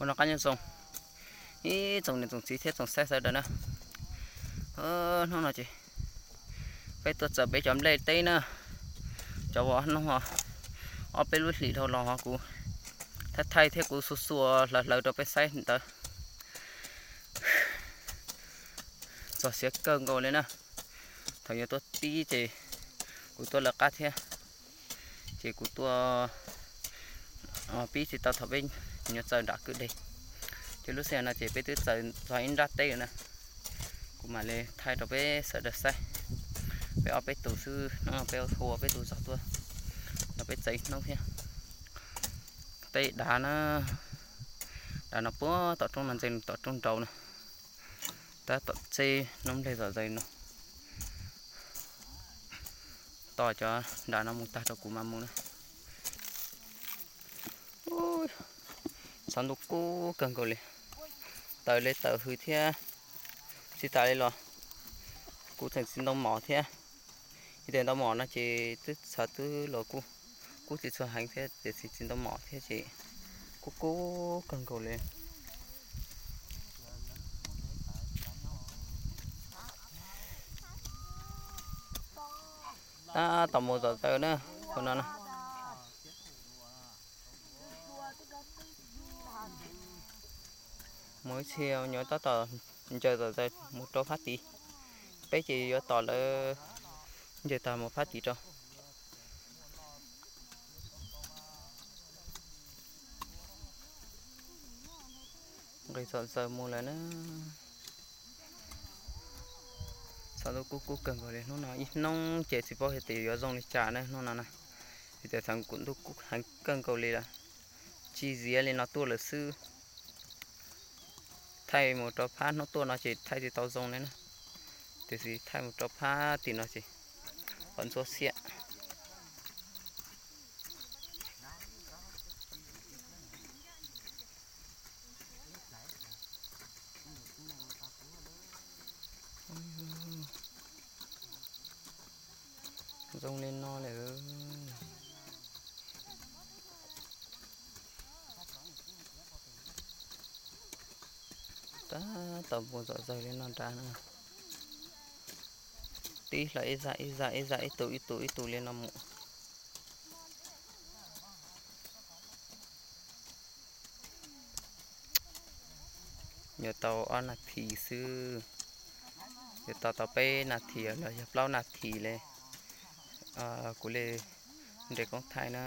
Ua no qab nyob zoo ib tsoom niam tsoom txiv thiab tsoom saib sawv daws na. Hnub no ces peb tuaj txawm peb cov nplej teb na, cov uas hnub ob peb lub hlis dhau los kuv thaij thaij thiab kuv xuas xuas hlawv hlawv rau peb saib ntawd. Txog siav kawg nkaus li na. Thaum yuav tuaj pib ces kuv tuaj lawv qab thiab, ces kuv tuaj pib tsis tau thaum peb nyuam txawm nram kwj deg. Ces lub sij hawm no ces peb twb txawm txog ib nrab teb na. Kuv mam li thaij rau peb sawv daws saib. Peb ob peb tus xwb no, peb hu peb tus zog tuaj nrog peb txawm ib hnub thiab. Tej dav na, dav no puag tom roob no ntxees tom roob nraud na. Tab tom txeb noob nplej zom zaws no. Tos cov dav no mus tag rau kuv mam mus na. Txhov ntuj kub kawg nkaus li, taws li taws hws thiab. Tsis tas li los kuv tseem tsis ntoo mom thiab. Yog tias ntoo mom no ces twb txhov twb los kuj kub tsis tshua heev thiab, tiam sis tsis ntoo mom thiab ces kub kub kawg nkaus li. Tab tom mus zom zaws na, hauv no na. Mus ib txhia nyuam tab tom ncaws zom zaws mus rau phab tid. Peb ces yuav tos lawv ncaws tag mus phab tid rau. Nqis zom zaws mus lawm na. Txhov ntuj kub kub kawg nkaus li hnub no, ib hnub ces tsis paub hais tias yuav zoo li cas na hnub no na. Vim tias txhov ntuj kub heev kawg nkaus li lawm. Tsis ziav li no tuaj lawm xwb. Thaij mus rau phab hnub tuaj no ces thaij tsis tau zoo li na. Tiam sis thaij mus rau phab tim no ces qhov ntxhuab xiab. Zoo li no lawm. Tab tom mus zom zaws li no nrad na. Tib hlo ib zaj ib zaj ib zaj ib tus ib tus ib tus li no mus. Yuav tau ob nas this xwb. Yuav tau tau peb nas this los yog plaub nas this li. Kuv li nres koob thaij na.